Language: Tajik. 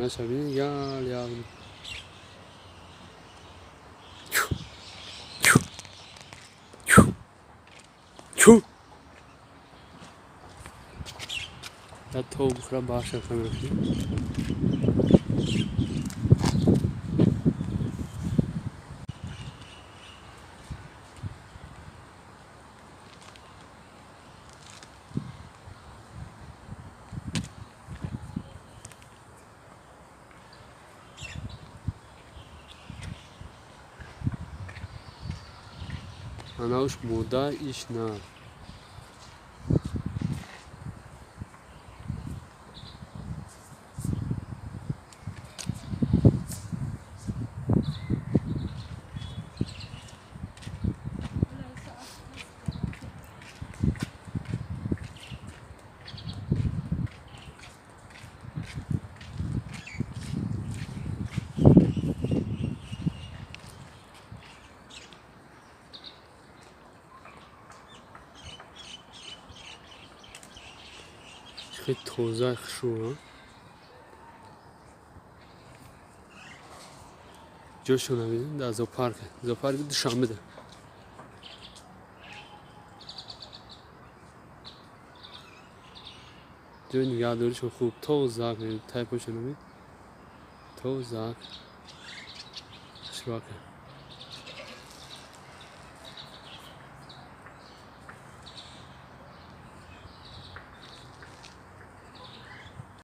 Хонаша бин, ял ял. Чу. Я то бухра баша хамрахи. Анауш мода иш на. Хеле тоза, хушрӯ ҷошона бинед, дар зоопарк, зоопарки Душанбеда. Ҷои нигаҳдоришон хуб, тоза, тайпошона бин, тоза, хушрӯака.